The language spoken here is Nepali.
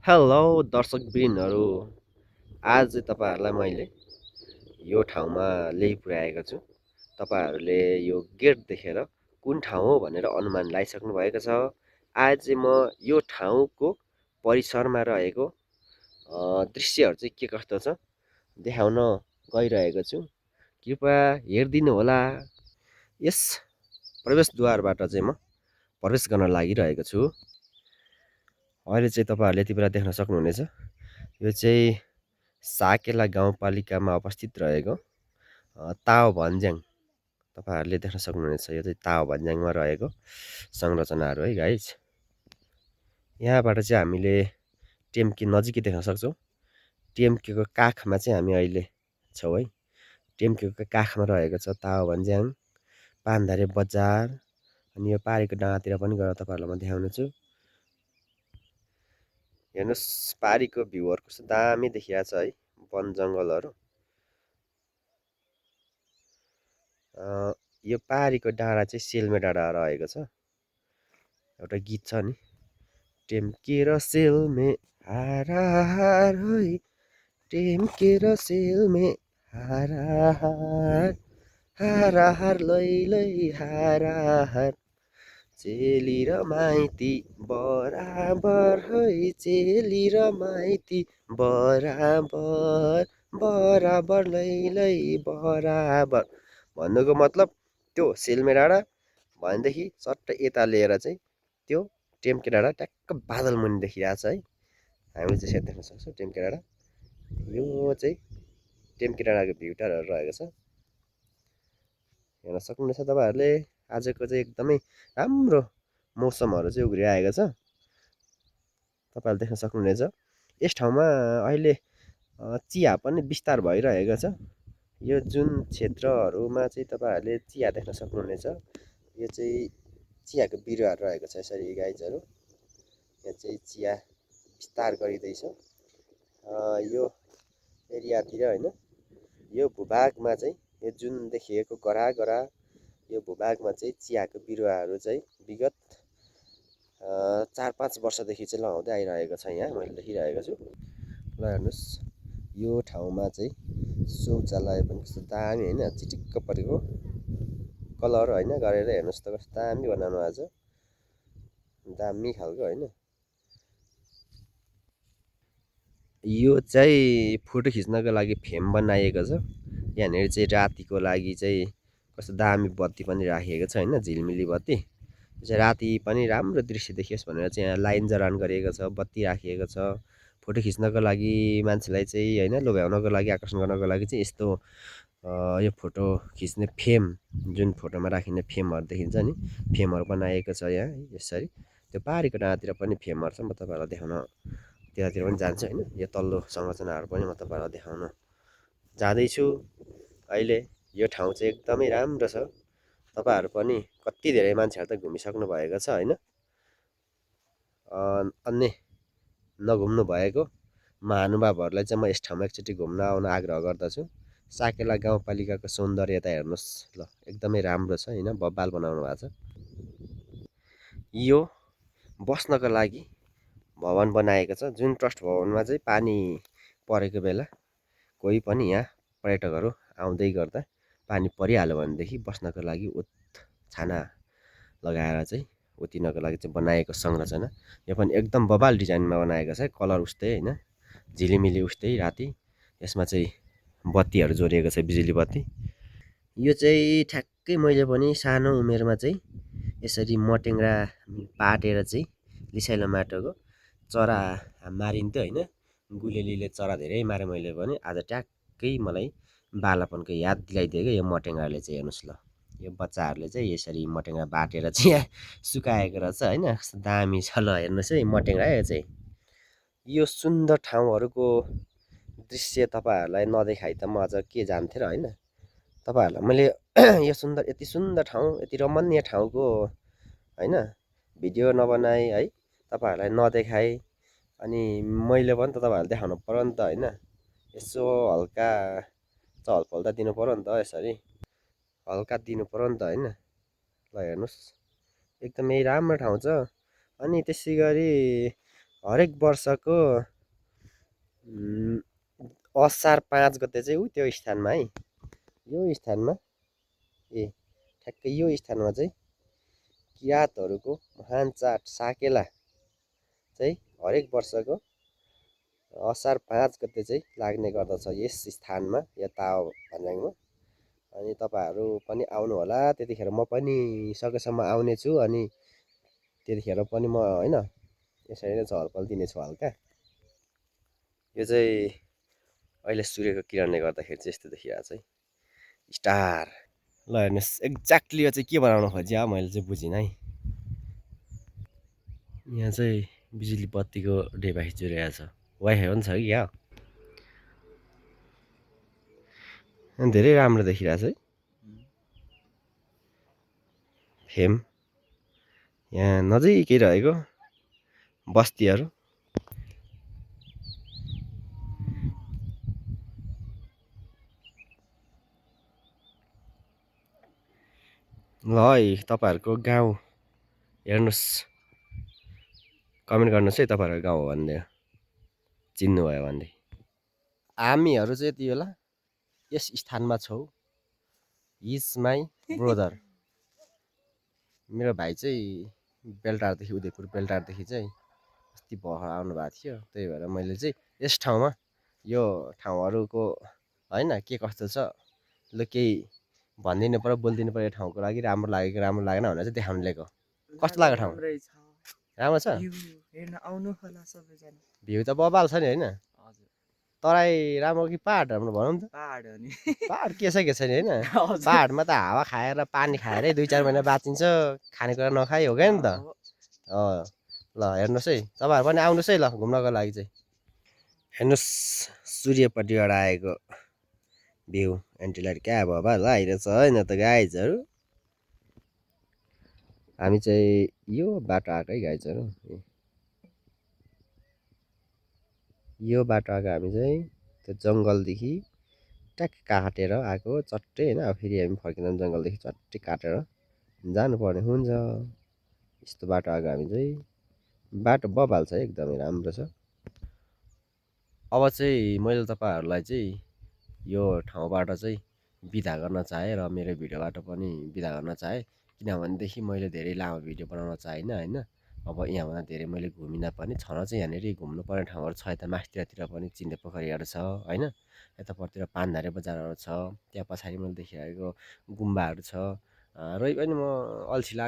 हेलो दर्शकवृन्दहरू। आज चाहिँ तपाईँहरूलाई मैले यो ठाउँमा ल्याइ पुर्याएको छु। तपाईँहरूले यो गेट देखेर कुन ठाउँ हो भनेर अनुमान लगाइसक्नु भएको छ। आज चाहिँ म यो ठाउँको परिसरमा रहेको दृश्यहरू चाहिँ के कस्तो छ देखाउन गइरहेको छु। कृपया हेरिदिनु होला। यस प्रवेशद्वारबाट चाहिँ म प्रवेश गर्न लागिरहेको छु। अहिले चाहिँ तपाईँहरूले यति बेला देख्न सक्नुहुनेछ, यो चाहिँ साकेला गाउँपालिकामा अवस्थित रहेको ताओ भन्ज्याङ तपाईँहरूले देख्न सक्नुहुनेछ। यो चाहिँ ताओ भन्ज्याङमा रहेको संरचनाहरू है गाइज। यहाँबाट चाहिँ हामीले टेम्की नजिकै देख्न सक्छौँ। टेम्कीको काखमा चाहिँ हामी अहिले छौँ है। टेम्कीको काखमा रहेको छ ताओ भन्ज्याङ, पानधारे बजार। अनि यो पारीको डाँडातिर पनि गएर तपाईँहरूलाई म देखाउनेछु। हेर्नुहोस् पारीको भ्यूहरू कस्तो दामी देखिरहेको छ है, वन जङ्गलहरू। यो पारीको डाँडा चाहिँ सेल्मे डाँडा रहेको छ। एउटा गीत छ नि, टेम्के र सेल्मे हाराहार है, टेम्के र सेल्मे हाराहार, हाराहार लै लै हाराहार, चेली र माइती बराबर है, चेली र माइती बराबर, बराबर लै लै बराबर। भन्नुको मतलब त्यो सेल्मे डाँडा भनेदेखि सट्ट यता लिएर चाहिँ त्यो टेम्के डाँडा ट्याक्क बादल मुनि देखिरहेको छ है। हामीले चाहिँ यसरी देख्न सक्छौँ टेम्के डाँडा। यो चाहिँ टेम्के डाँडाको भ्युटारहरू रहेको छ, हेर्न सक्नुहुनेछ तपाईँहरूले। आजको चाहिँ एकदमै राम्रो मौसमहरू चाहिँ उग्रिआएको छ, तपाईँहरूले देख्न सक्नुहुनेछ। यस ठाउँमा अहिले चिया पनि विस्तार भइरहेको छ। यो जुन क्षेत्रहरूमा चाहिँ तपाईँहरूले चिया देख्न सक्नुहुनेछ, यो चाहिँ चियाको बिरुवाहरू रहेको छ यसरी गाइजहरू। यहाँ चाहिँ चिया विस्तार गरिँदैछ यो एरियातिर होइन। यो भूभागमा चाहिँ यो जुन देखिएको गरा गरा यो भूभागमा चाहिँ चियाको बिरुवाहरू चाहिँ विगत 4-5 वर्षदेखि चाहिँ लगाउँदै आइरहेको छ। यहाँ मैले देखिरहेको छु। ल हेर्नुहोस्, यो ठाउँमा चाहिँ शौचालय पनि कस्तो दामी होइन, चिटिक्क परेको कलर होइन गरेर हेर्नुहोस् त कस्तो दामी बनाउनु भएको छ, दामी खालको होइन। यो चाहिँ फोटो खिच्नको लागि फ्रेम बनाइएको छ। यहाँनिर चाहिँ रातिको लागि चाहिँ कस्तो दामी बत्ती पनि राखिएको छ होइन, झिलमिली बत्ती। चाहिँ राति पनि राम्रो दृश्य देखियोस् भनेर चाहिँ यहाँ लाइन जडान गरिएको छ, बत्ती राखिएको छ। फोटो खिच्नको लागि मान्छेलाई चाहिँ होइन लोभ्याउनको लागि, आकर्षण गर्नको लागि चाहिँ यस्तो यो फोटो खिच्ने फ्रेम, जुन फोटोमा राखिने फ्रेमहरू देखिन्छ नि, फ्रेमहरू बनाइएको छ यहाँ यसरी। त्यो पारीको डाँडातिर पनि फ्रेमहरू छ, म तपाईँहरूलाई देखाउन त्यतातिर पनि जान्छु होइन। यो तल्लो संरचनाहरू पनि म तपाईँहरूलाई देखाउन जाँदैछु अहिले। यो ठाउँ चाहिँ एकदमै राम्रो छ। तपाईँहरू पनि कति धेरै मान्छेहरू त घुमिसक्नु भएको छ होइन। अन्य नघुम्नु भएको महानुभावहरूलाई चाहिँ म यस ठाउँमा एकचोटि घुम्न आउन आग्रह गर्दछु। साकेला गाउँपालिकाको सौन्दर्यता हेर्नुहोस् ल, एकदमै राम्रो छ होइन, बब्बाल बनाउनु भएको छ। यो बस्नको लागि भवन बनाएको छ, जुन ट्रस्ट भवनमा चाहिँ पानी परेको बेला कोही पनि यहाँ पर्यटकहरू आउँदै गर्दा पानी परिहाल्यो भनेदेखि बस्नको लागि छाना लगाएर चाहिँ उत्तिनको लागि चाहिँ बनाएको संरचना। यो पनि एकदम बबाल डिजाइनमा बनाएको छ, कलर उस्तै होइन, झिलिमिली उस्तै राति। यसमा चाहिँ बत्तीहरू जोडिएको छ, बिजुली बत्ती। यो चाहिँ ठ्याक्कै मैले पनि सानो उमेरमा चाहिँ यसरी मटेङ्ग्रा पाटेर चाहिँ लिसाइलो माटोको चरा मारिन्थ्यो होइन। गुलेलीले चरा धेरै मारे मैले पनि। आज ट्याक्कै मलाई बालापनको याद दिलाइदियो क्या यो मटेङ्ग्राले चाहिँ। हेर्नुहोस् ल, यो बच्चाहरूले चाहिँ यसरी मटेङ्ग्रा बाटेर चाहिँ यहाँ सुकाएको रहेछ होइन, कस्तो दामी छ। ल हेर्नुहोस् है मटेङ्ग्रा, यो चाहिँ यो सुन्दर ठाउँहरूको दृश्य तपाईँहरूलाई नदेखाइ त म अझ के जान्थेँ र होइन। तपाईँहरूलाई मैले यो सुन्दर, यति सुन्दर ठाउँ, यति रमणीय ठाउँको होइन भिडियो नबनाएँ है, तपाईँहरूलाई नदेखाएँ। अनि मैले पनि त तपाईँहरूलाई देखाउनु पऱ्यो नि त होइन। यसो हल्का चहल पहल त दिनु पऱ्यो नि त, यसरी हल्का दिनु पऱ्यो नि त होइन। ल हेर्नुहोस् एकदमै राम्रो ठाउँ छ। अनि त्यसै गरी हरेक वर्षको असार 5 गते चाहिँ त्यो स्थानमा है, यो स्थानमा ठ्याक्कै यो स्थानमा चाहिँ किराँतहरूको महान चाड साकेला चाहिँ हरेक वर्षको असार 5 गते चाहिँ लाग्ने गर्दछ यस स्थानमा या ताओ भन्ज्याङमा। अनि तपाईँहरू पनि आउनु होला, त्यतिखेर म पनि सकेसम्म आउने छु। अनि त्यतिखेर पनि म होइन यसरी नै झलपल दिनेछु हल्का। यो चाहिँ अहिले सूर्यको किरणले गर्दाखेरि चाहिँ यस्तो देखिरहेको छ है, स्टार। ल हेर्नुहोस् एक्ज्याक्टली यो चाहिँ के बनाउन खोजेँ मैले चाहिँ बुझिनँ है। यहाँ चाहिँ बिजुली बत्तीको डेबा खिचिरहेको छ, वाइफाई पनि छ कि क्या, धेरै राम्रो देखिरहेको छ है। फेम यहाँ नजिकै रहेको बस्तीहरू। ल है तपाईँहरूको गाउँ हेर्नुहोस्, कमेन्ट गर्नुहोस् है तपाईँहरूको गाउँ हो भने, चिन्नुभयो भने। हामीहरू चाहिँ यति बेला यस स्थानमा छौँ। हिज माई ब्रदर, मेरो भाइ चाहिँ बेलटारदेखि, उदयपुर बेलटारदेखि चाहिँ अस्ति भर्खर आउनु भएको थियो। त्यही भएर मैले चाहिँ यस ठाउँमा यो ठाउँहरूको होइन के कस्तो छ ल केही भनिदिनु पऱ्यो, बोलिदिनु पऱ्यो। यो ठाउँको लागि राम्रो लाग्यो कि राम्रो लागेन भनेर चाहिँ देखाउनु ल्याएको। कस्तो लाग्यो ठाउँ? राम्रो छ, हेर्न आउनु होला सबैजना। भ्यू त बबाल छ नि होइन? तराई राम्रो कि पहाड राम्रो भनौँ त? पहाड हो नि। पहाड के छ नि होइन? पहाडमा त हावा खाएर पानी खाएरै 2-4 महिना बाँचिन्छ, खानेकुरा नखाइ हो क्या नि त। ल हेर्नुहोस् है, तपाईँहरू पनि आउनुहोस् है ल घुम्नको लागि चाहिँ। हेर्नुहोस् सूर्यपट्टिबाट आएको भ्यू, एन्टिलाइट क्या बबाल आइरहेछ होइन त गाइजहरू। हामी चाहिँ यो बाटो आएको है गाइजहरू, यो बाटो आएको हामी चाहिँ त्यो जङ्गलदेखि ट्याक्क काटेर आएको चट्टै होइन। अब फेरि हामी फर्किँदा पनि जङ्गलदेखि चट्टै काटेर जानुपर्ने हुन्छ। यस्तो बाटो आएको हामी चाहिँ, बाटो बबाल छ एकदमै राम्रो छ। अब चाहिँ मैले तपाईँहरूलाई चाहिँ यो ठाउँबाट चाहिँ बिदा गर्न चाहेँ र मेरो भिडियोबाट पनि बिदा गर्न चाहेँ। किनभनेदेखि मैले धेरै लामो भिडियो बनाउन चाहिनँ होइन। अब यहाँभन्दा धेरै मैले घुमिनँ पनि, छन चाहिँ यहाँनिर घुम्नुपर्ने ठाउँहरू छ। यता मास्तिरतिर पनि चिन्ने पोखरीहरू छ होइन, यतापट्टितिर पानधारे बजारहरू छ, त्यहाँ पछाडि मैले देखिरहेको गुम्बाहरू छ। र पनि म अल्छी लाग्यो।